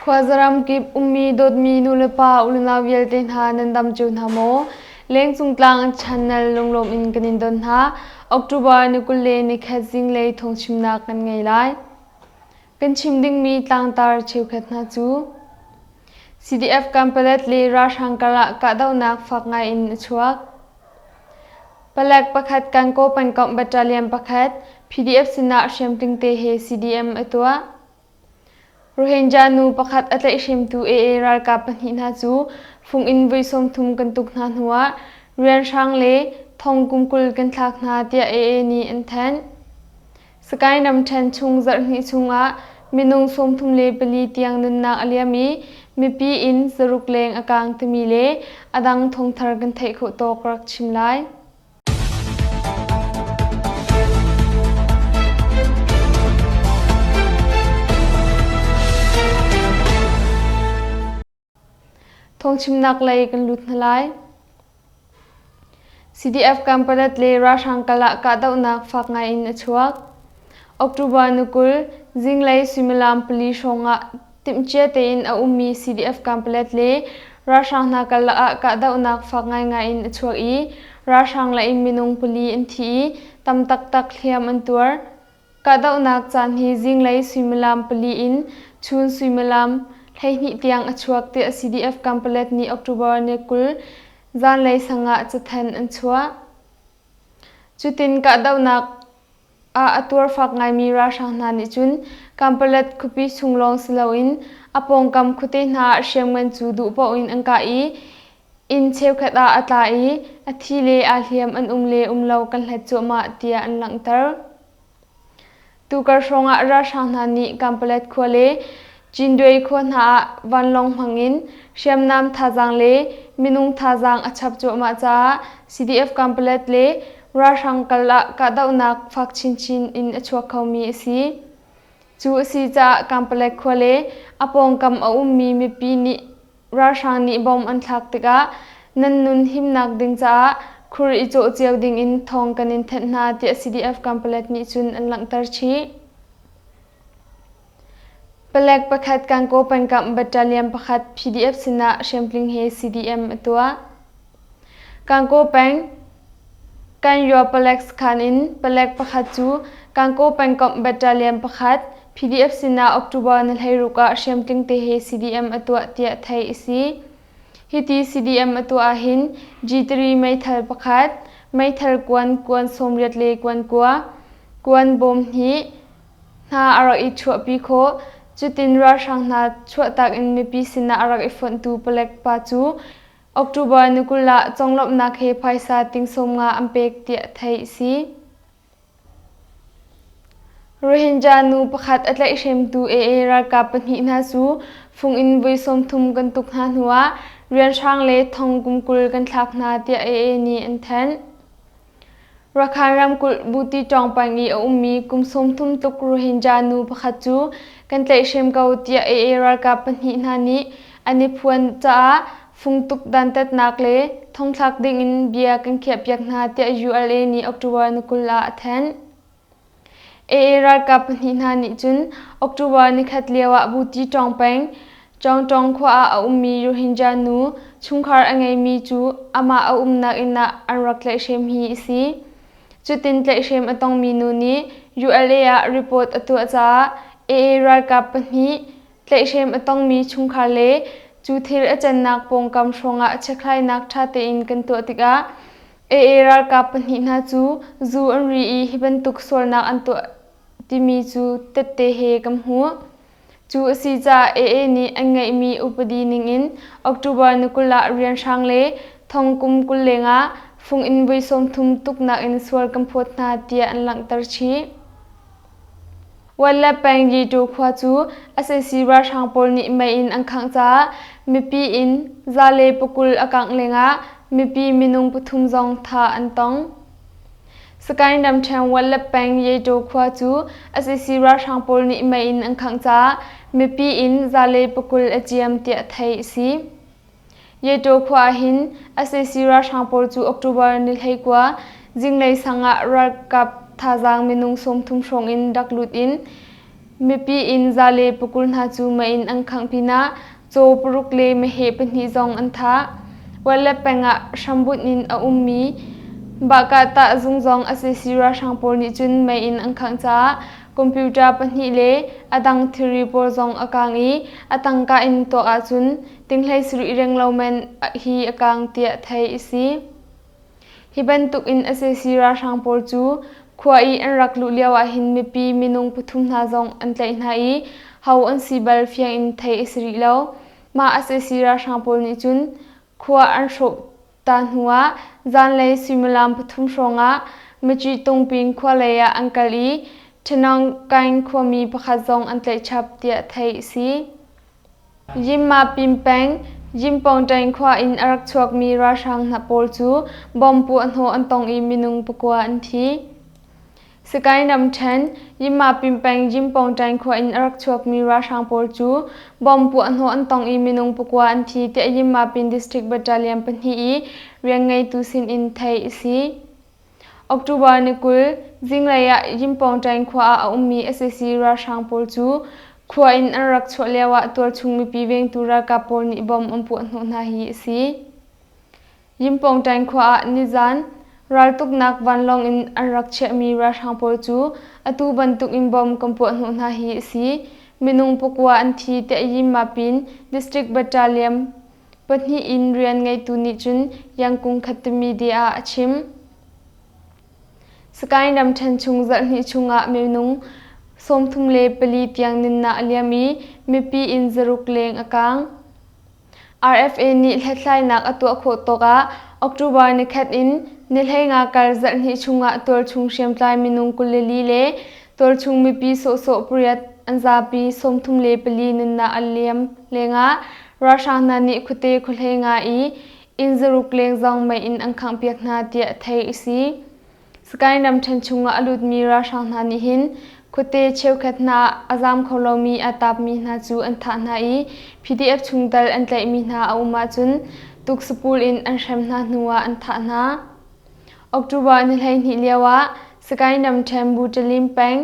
Khuazaram kip ummi dawtmi nulepa unau vialte hna nan dam cio hna maw? Lengcung tlang channel lunglawm in kan in don hna. October ni 20 le nikhat zinglei thawngchimnak kan ngei lai. Kan chim dingmi tlangtar cheukhat hna cu CDF Kanpalet le ralhrang karah kahdohnak fak ngai in a chuak. Palek pakhat Kankaw pengkomh battalion pakhat PDF sinah hriamtling te he CDM a tuah. Rohingya nu pakhat a tlaihhremtu AA ralkap pahnih hna cu fung in voi 30 kan tuk hna hnuah rianhrang le thong kum 20 kan thlak hna tiah AA nih an thanh. Sakae ramṭhen chung zarhhnih chungah minung 34 tiang nunnak a liam i mipi inn zaruk leng a kaang timi le a dang thawngthar kan theih khawh tawk rak chim lai. Thawngchimnak lei kan lut hna lai. CDF Kanpalet le ralhrang kal ah kahdohnak fak ngai in a chuak. October ni 20 zinglei suimilam pali hrawng ah timhcia tein a ummi CDF Kanpalet le ralhrang hna karlak ah kahdohnak fak ngaingai in a chuak i ralhrang lei in minung pali an thi i tam taktak hliam an tuar. Kahdohnak caan hi zinglei suimilam pali in chun suimilam 12 tiang a chuak tiah CDF Kanpalet nih October ni 20 zanlei sang ah cathanh an chuah. Cutin kahdohnak ah a tuarfak ngaimi ralhrang hna nih cun Kanpalet khuapi chung lawng si loin a pawngkam khuate hna ah hriamngan cu duh paoh in an kah i inn cheukhat ah a tla i a thi le aa hliam an um le um lo kan hlat cuahmah tiah an langhter. Tukar hrawngah ralhrang hna nih Kanpalet khua le Cinduai khua hna ah vanlawng hmangin hriamnam thazaang le minung thazaang a chap cuahmah caah CDF Kanpalet le ralhrang kal ah kahdohnak fak chinchin in a chuak khomi a si. Cu a si caah Kanpalet khua le a pawngkam a ummi mipi nih Ralhrang nih bom an thlak tikah nan nun himnak ding caah khur i cawh cio ding in thawng kan in thanh hna tiah CDF Kanpalet nih cun an langhter chih. Palek pakhat Kankaw pengkamh battalion pakhat PDF sinah hriamtling he CDM a tuah. Kankaw peng Kanyaw palek sakhan in palek pakhat cu Kankaw pengkomh battalion pakhat PDF sinah October ni 16 ah hriamtling te he CDM a tuah tiah theih a si. Hiti CDM a tuah ahhin G3 meithal pakhat, meithal kuan kuan 80 le kuan kua, kuan bawm hnih hna a rak i chuahpi khawh. Cutin ralhrang hna chuahtak in mipi sinah a rak i fonhtu palek pa cu October ni 20 ah conglawmhnak he phaisa ting 50 an pek tiah theih a si. Rohingya nu pakhat a tlaihhremtu AA ralkap pahnih hna cu fung in voi 30 kan tuk hna hnuah rianhrang le thong kum 20 kan thlak hna tiah AA nih an thanh. Rakhine ramkulh Buti ṭawngpang i a ummi kum 30 tluk Rohingya nu pakhat cu kan tlaihhrem ko tiah AA ralkap pahnih hna nih an i phuan caah fungtuk dantatnak le thongthlak dingin bia kan khiahpiak hna tiah ULA nih October ni 20 ah a thanh. AA ralkap pahnih hna nih cun October nikhat lio ah Buti ṭawng peng Chawngṭawng khua ah a ummi Rohingya nu chungkhar a ngeimi cu amah a umnak inn ah an rak tlaihhrem hi a si. Cutin tlaihhrem a tongmi nu nih ULA ah report a tuah caah AA ralkap pahnih tlaihhrem a tongmi chungkhar le cu thil a cannak pawngkam hrawngah chekhlainak ṭha tein kan tuah tikah AA ralkap pahnih hna cu zu an ri i hi bantuk sualnak an tuah timi cu tette he kan hmuh. Cu a si caah AA nih an ngeihmi upadi ningin October ni 20 ah rianhrang le thong kum 20 lengah fung in voi 30 tuknak in sual kan phawt hna tiah an langhter chih. Wanle peng Yitu khua cu sac ralhrang pawl nih mei in an khangh caah mipi inn za le pakul a kangh lengah mipi minung pathum zong thah an tong. Sakaing ramṭhen Wanle peng Yeto khua cu sac ralhrang pawl nih mei in an khangh caah mipi inn za le pakul a ciam tiah theih a si. Yeto khua ah hin sac ralhrang pawl cu October ni 19 zinglei sang ah ralkap thazaang minung 30 hrawng in rak lut in Mipi inn 120 hna cu mei in an khangh pinah caw paruk le meheh pahnih zong an thah. Walet peng ah hrambunh in a ummi Bahkahtah zung zong sac ralhrang pawl nih cun mei in an khangh caah computer pahnih le a dang thilri pawl zong a kaang i a tangka in tuak ahcun tinghlei sarih renglo men hi a kaang tiah theih a si. Hi bantuk in sac ralhrang pawl cu khua i an rak luh lio ahhin mipi minung pathum hna zong an tlaih hna i ho an si bal fiang in theih a si rih lo. Mah sac ralhrang pawl nih cun khua an hrawh ta hnu ah zanlei suimilam pathum hrawng ah Maci Tungpin khua lei ah an kal i Thanawngkaing khuami pakhat zong an tlaih chap tiah theih a si. Yinmapin peng, Yinpawngṭaing khua in a rak chuakmi ralhrang hna pawl cu bomb puahhnawh an tong i minung pakua an thi. Sakae ramṭhen, Yinmapin peng, Yinpawngṭaing khua in a rak chuakmi ralhrang pawl cu bomb puahhnawh an tong i minung pakua an thi tiah Yinmapin District Battalion pahnih i rianngeitu sinin theih a si. October ni 20, zinglei ah Yimpawngṭaing khua ah a ummi sac ralhrang pawl cu khua in an rak chuah lioah tualchung mipi vengtu ralkap pawl nih bomb an puahhnawh hna hi a si. Yimpawngṭaing khua ah nizan raltuknak vanlawng in an rak chiahmi ralhrang pawl cu atu bantukin bomb kan puahhnawh hna hi a si. Minung pakua an thi tiah Yinmapin District Battalion pahnih in rian ngeitu nih cun Yangkung Khattimi de ah a chim. Sakae ramṭhen chung zarhhnih chungah minung 34 tiang nunnak a liam i mipi inn zaruk leng a kaang. RFA nih hlathlainak a tuah khawh tawk ah October nikhat in ni 15 kar zarhhnih chungah tualchung hriamtlai minung 24 le tualchung mipi sawhsawh pariat an zapi 34 nunnak a liam lengah Ralhrang hna nih khuate khuahlei nga i inn zaruk leng zong mei in an khanghpiak hna tiah theih a si. Sakae ramṭhen chungah a lutmi ralhrang hna nih hin khuate cheukhat hna a zaam kho lomi aa taapmi hna cu an thah hna i PDF chungtel an tlaihmi hna a um ahcun tuksapul in an hrem hna hnuah an thah hna. October ni 12 lioah Sakae ramṭhen Butalim peng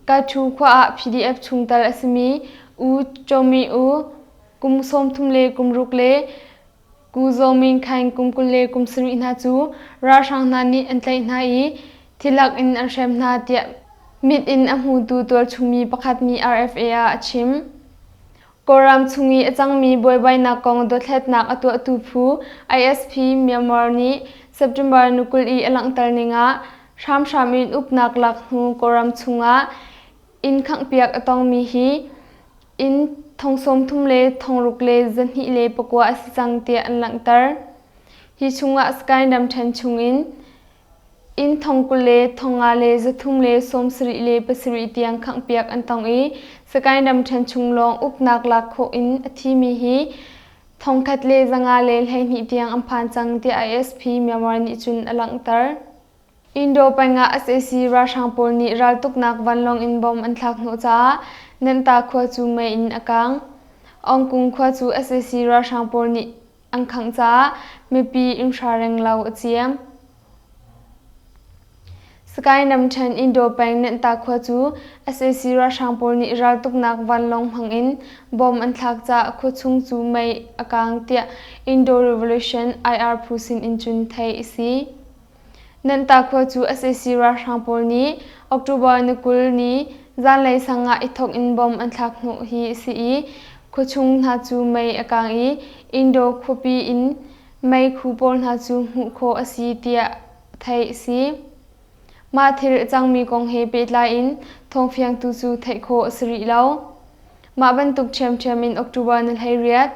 Kathu khua ah PDF chungtel a simi U Kyaw Mi U kum 30 le kum ruk le Ku Zaw Min Khaing kum 20 le kum sarih hna cu ralhrang hna nih an tlaih hna i thilak in an hrem hna tiah mit in a hmutu tualchungmi pakhat nih RFA ah a chim. Kawlram chung i a cangmi buaibainak kong dothlatnak a tuahtu phu ISP Myanmar nih September ni 20 i a langhter ning ah hramhram in uknak lak hnu Kawlram chungah inn khanghpiak a tongmi hi inn thong 30 le thong ruk le 200 le pakua a si cang tiah an langhter. Hi chungah Sky ramṭhen chungin Inn thong 20 le thong nga le 300 le 70 le pasarih tiang khanghpiak an tong i Sakae ramṭhen chung lawng uknak lak khawh in a thimi hi thongkhat le 500 le 12 tiang an phan cang tiah ISP Myanmar nih cun a langhter. Indo peng ah sac ralhrang pawl nih raltuknak vanlawng in bom an thlak hnawh caah Nanta khua cu mei in a kaang. Ongkung khua cu sac ralhrang pawl nih an khangh caah mipi innhra renglo a ciam. Sakae ramṭhen Indo peng Nenta khua cu sac ralhrang pawl nih raltuknak vanlawng hmangin bom an thlak caah khuachung cu mei a kaang tiah Indo Revolution IR phu sin in cun theih a si. Nanta khua cu sac ralhrang pawl nih October ni 20 ni zanlei sang ah i thawk in bomb an thlak hnawh hi a si i khuachung hna cu mei a kaang i Indo khuapi in meikhu pawl hna cu hmuh khawh a si tiah theih a si. Mah thil a cangmi kong he pehtlai in thawngfiangtu cu theih khawh a si rih lo. Mah bantuk ṭhiamṭhiam in October ni 18,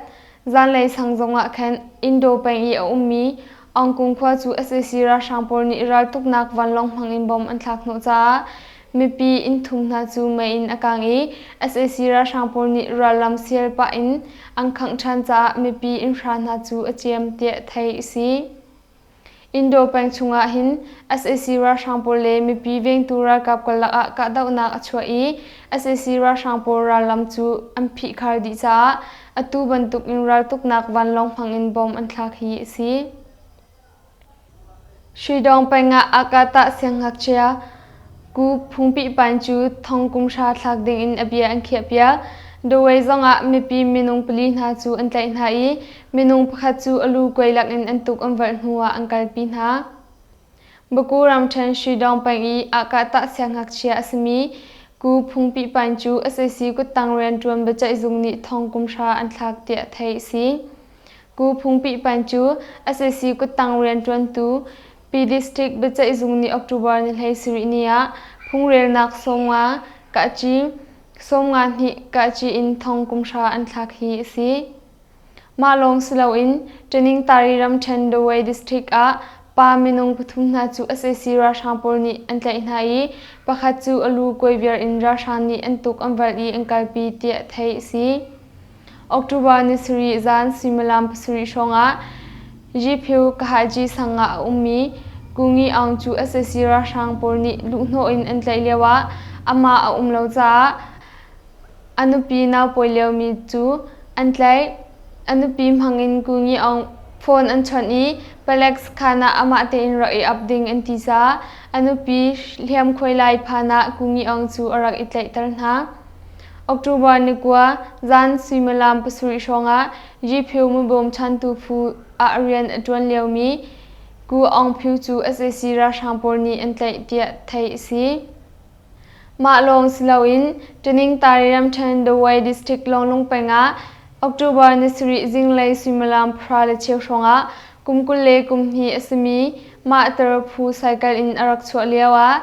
zanlei sang zongah khan Indo peng i a ummi Aungkung khua cu sac ralhrang pawl nih raltuknak vanlawng hmangin bomb an thlak hnawh caah mipi inn thum hna cu mei in a kaang i sac ralhrang pawl nih rallam sial pah in an khangh ṭhan caah mipi inn hra hna cu a ciam tiah theih a si. Indo peng chungah hin sac ralhrang pawl le mipi vengtu ralkap karlak ah kahdohnak a chuah i sac ralhrang pawl rallam cu an phihkhar dih caah atu bantukin raltuknak vanlawng hmangin bomb an thlak hi a si. Shidong peng ah Akata siangngakchia. Ku Phungpi Pan cu thong kum hra thlak dingin a bia an khiahpiak. Dawei zongah mipi minung pali hna cu an tlaih hna i minung pakhat cu a lu kuai lakin an tuk an valh hnuah an kalpi hna. Baku ramṭhen Shidong peng i ahkahtah siangngakchia a simi Ku Phungpi Pan cu sac kuttang rianṭuan biaceihzung nih thong kum hra an thlak tiah theih a si. Ku Phungpi Pan cu sac kuttang rianṭuantu Pi District biaceihzung nih October ni 17 ni ah phungrelnak 50 kahci 52 kahci in thong kum hra an thlak hi a si. Mah lawng si loin Ṭaningtari ramṭhen Dawei District ah pa minung pathum hna cu sac ralhrang pawl nih an tlaih hna i pakhat cu a lu kuai viar in ralhrang nih an tuk an valh i an kalpi tiah theih a si. October ni sarih zan suimilam pasarih hrawngah Yiphiu Kahaji sang ah a ummi Kungi Aung cu sac ralhrang pawl nih luhhnawh in an tlaih lioah amah a um lo caah a nupi naupawi liomi cu an tlaih. A nupi hmangin Kungi Aung phone an chawnh i palek sakhan ah amah tein rak i ap ding an ti caah a nupi hliamkhuai lai phan ah Kungi Aung cu a rak i tlaihter hna. October ni kua zan suimilam pasarih hrawngah Yiphiu mibawmchantu phu ah rian a ṭuan liomi Ku Aung Phyu cu sac ralhrang pawl nih an tlaih tiah theih a si. Mah lawng si loin Ṭaningtari ramṭhen Dawei District Lawnglung peng ah October ni sarih zinglei suimilam pahra le cheu hrawngah kum 22 a simi mah phu cycle in a rak chuah lioah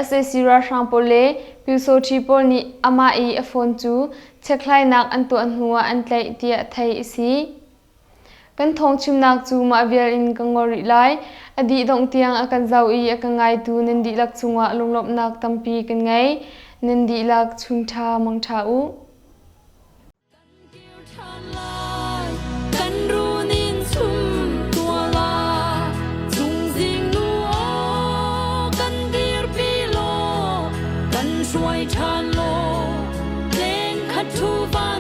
sac ralhrang pawl le Pyusawṭhi pawl nih amah i a phone cu chekhlainak an tuah hnuah an tlaih tiah theih a si. Kan thawngchimnak cu mah vial in ka ngol rih lai. A dih dongh tiang a kan zoh i a ka ngaitu nan dihlak cungah lunglawmhnak tampi kan ngei. Nan dihlak chunṭha mangṭha u. Kan run in chum tua la chungzing nu aw kan dirpi law kan hruai ṭhan law leng khat thu van.